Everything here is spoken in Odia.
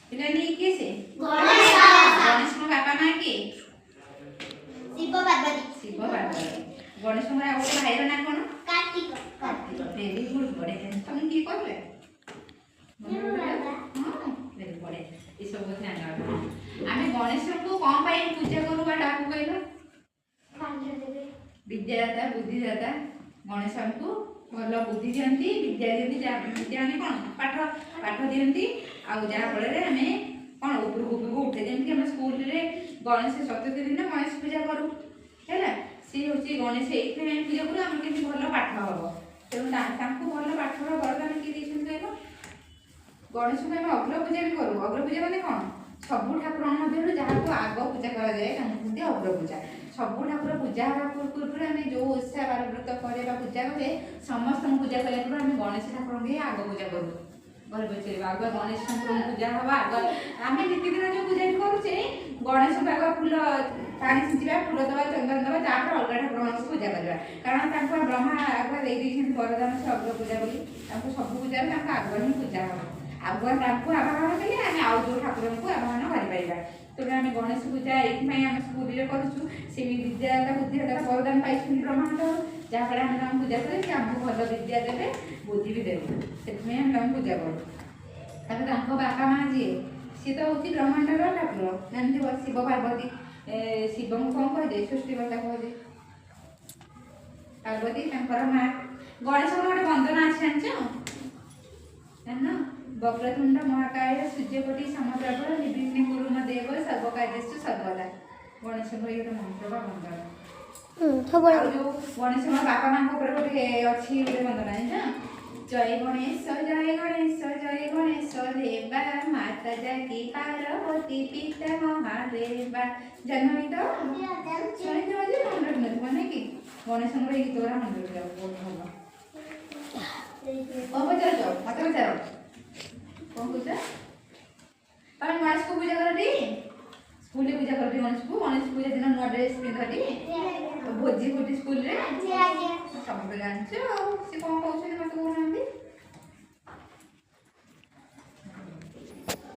ପିଲାମାନେ, କିଏ ସେ? ଗଣେଶ। ଗଣେଶଙ୍କ ବାପା ମା କିଏ? ଶିବ ପାର୍ବତୀ। ଶିବ ପାର୍ବତୀ। ଗଣେଶଙ୍କର ଆଉ ଗୋଟେ ଭାଇର ନାଁ କ'ଣ? କାର୍ତ୍ତିକ। କାର୍ତ୍ତିକ। ଭେରି ଗୁଡ୍, ବଢ଼ିଆ। ତମକୁ କିଏ କହିଲେ? ହଁ, ଭେରି ବଢ଼ିଆ। ଏସବୁ କଥା ଜାଣିବା। ଆମେ ଗଣେଶଙ୍କୁ କ'ଣ ପାଇଁ ପୂଜା କରୁ ବା ଡାକୁ କହିଲ? ବିଦ୍ୟାଦାତା, ବୁଦ୍ଧିଦାତା। ଗଣେଶ ଆମକୁ ଭଲ ବୁଦ୍ଧି ଦିଅନ୍ତି, ବିଦ୍ୟା ଦିଅନ୍ତି। ଯାହା ବିଦ୍ୟା ମାନେ କ'ଣ? ପାଠ। ପାଠ ଦିଅନ୍ତି ଆଉ ଯାହାଫଳରେ ଆମେ କ'ଣ ଉପରକୁ ଉପରକୁ ଉଠେ। ଯେମିତି ଆମେ ସ୍କୁଲରେ ଗଣେଶ ଚତୁର୍ଥୀ ଦିନ ଗଣେଶ ପୂଜା କରୁ, ହେଲା? ସିଏ ହେଉଛି ଗଣେଶ। ଏଇଥିପାଇଁ ଆମେ ପୂଜା କରୁ, ଆମର କେମିତି ଭଲ ପାଠ ହବ। ତେଣୁ ତାଙ୍କୁ ଭଲ ପାଠର ବରଦାନ କିଏ ଦେଇଛନ୍ତି କହିଲ? ଗଣେଶଙ୍କୁ ଆମେ ଅଗ୍ର ପୂଜା ବି କରୁ। ଅଗ୍ର ପୂଜା ମାନେ କ'ଣ? ସବୁ ଠାକୁରଙ୍କ ମଧ୍ୟରୁ ଯାହାକୁ ଆଗ ପୂଜା କରାଯାଏ, ତାଙ୍କୁ କୁହନ୍ତି ଅଗ୍ର ପୂଜା। ସବୁ ଠାକୁର ପୂଜା ହେବା ପୂର୍ବରୁ ଆମେ ଯେଉଁ ଓଷା ବାର ବ୍ରତ କରେ ବା ପୂଜା କରେ, ସମସ୍ତଙ୍କୁ ପୂଜା କରିବା ପୂର୍ବରୁ ଆମେ ଗଣେଶ ଠାକୁରଙ୍କୁ ହିଁ ଆଗ ପୂଜା କରୁ। ଘରେ ପଚାରିବା, ଆଗ ଗଣେଶ ଠାକୁରଙ୍କୁ ପୂଜା ହବ ଆଗ। ଆମେ ନିତିଦିନ ଯେଉଁ ପୂଜା ବି କରୁଛେ, ଗଣେଶଙ୍କୁ ଆଗ ଫୁଲ ପାଣି ଛିଞ୍ଚିବା, ଫୁଲ ଦେବା, ଚନ୍ଦନ ଦେବା, ତାପରେ ଅଲଗା ଠାକୁରମାନଙ୍କୁ ପୂଜା କରିବା। କାରଣ ତାଙ୍କୁ ବ୍ରହ୍ମା ଆଗୁଆ ଦେଇ ଦେଇଛନ୍ତି ବରଦାନ, ସେ ଅଗ୍ର ପୂଜା ବୋଲି। ତାଙ୍କୁ ସବୁ ପୂଜାରେ ତାଙ୍କୁ ଆଗୁଆ ହିଁ ପୂଜା ହବ। ଆଗୁଆ ତାଙ୍କୁ ଆବାହନ କଲେ ଆମେ ଆଉ ଯେଉଁ ଠାକୁରଙ୍କୁ ଆବାହନ କରିପାରିବା। ତେଣୁ ଆମେ ଗଣେଶ ପୂଜା ଏଇଥିପାଇଁ ଆମେ ସ୍କୁଲରେ କରୁଛୁ। ସେ ବି ବିଦ୍ୟାଦାତା, ବୁଦ୍ଧିଦାତାର ବରଦାନ ପାଇଛନ୍ତି ବ୍ରହ୍ମାଙ୍କ, ଯାହାଫଳରେ ଆମେ ତାଙ୍କୁ ପୂଜା କଲେ ସେ ଆମକୁ ଭଲ ବିଦ୍ୟା ଦେବେ, ବୁଦ୍ଧି ବି ଦେବେ। ସେଥିପାଇଁ ଆମେ ତାଙ୍କୁ ପୂଜା କରୁ। ତାପରେ ତାଙ୍କ ବାପା ମା ଯିଏ, ସିଏ ତ ହେଉଛି ବ୍ରହ୍ମାଣ୍ଡର ଠାକୁର, ଜାଣିଥିବ, ଶିବ ପାର୍ବତୀ। ଶିବଙ୍କୁ କ'ଣ କୁହାଯାଏ? ସୃଷ୍ଟିକର୍ତ୍ତା କୁହାଯାଏ। ପାର୍ବତୀ ତାଙ୍କର ମା। ଗଣେଶଙ୍କର ଗୋଟେ ବନ୍ଦନା ଅଛି, ଜାଣିଛ? ଜାଣିନ? ବକ୍ରତୁଣ୍ଡ ମହାକାୟ ସୂର୍ଯ୍ୟକୋଟି ସମପ୍ରଭ ନିର୍ବିଘ୍ନ କୁରୁ ମେ ଦେବ ସର୍ବକାର୍ଯ୍ୟେଷୁ ସର୍ବଦା। ଗଣେଶଙ୍କର ଏଇ ଗୋଟେ ମନ୍ତ୍ର ବା ବନ୍ଦନା। ସବୁବେଳେ। ଆଉ ଯୋଉ ଗଣେଶଙ୍କ ବାପା ମାଙ୍କ ଉପରେ ଗୋଟେ ଅଛି ଗୋଟେ ବନ୍ଦନା, ଜାଣିଛ? ଜୟ ଗଣେଶ ଜୟ ଗଣେଶ ଜୟ ଗଣେଶ ଦେବା, ମାତା ଜାକି ପାର୍ବତୀ ପିତା ମହାଦେବା। ଜାଣିନ ଗୀତ? ଶୁଣିଥିବ ଯେ ମନେ ରଖିନଥିବ, ନାଇଁ କି? ଗଣେଶଙ୍କର ଏଇ ଗୀତ ଗୁଡ଼ା ମନେ ରଖିବ, ବହୁତ ଭଲ। କଣ ପଚାରୁଛ? ମତେ ପଚାର। କଣ କହୁଛ ତମେ? ଗଣେଶକୁ ପୂଜା କରଟି? ସ୍କୁଲରେ ପୂଜା କରଟି ଗଣେଶକୁ? ଗଣେଶ ପୂଜା ଦିନ ନୂଆ ଡ୍ରେସ୍ ପିନ୍ଧଟି? ଭୋଜି ଫୋଜି ସ୍କୁଲରେ? ସବୁ ତ ଜାଣିଛ। ଆଉ ସେ କଣ କହୁଛନ୍ତି ମତେ କହୁନାହାନ୍ତି।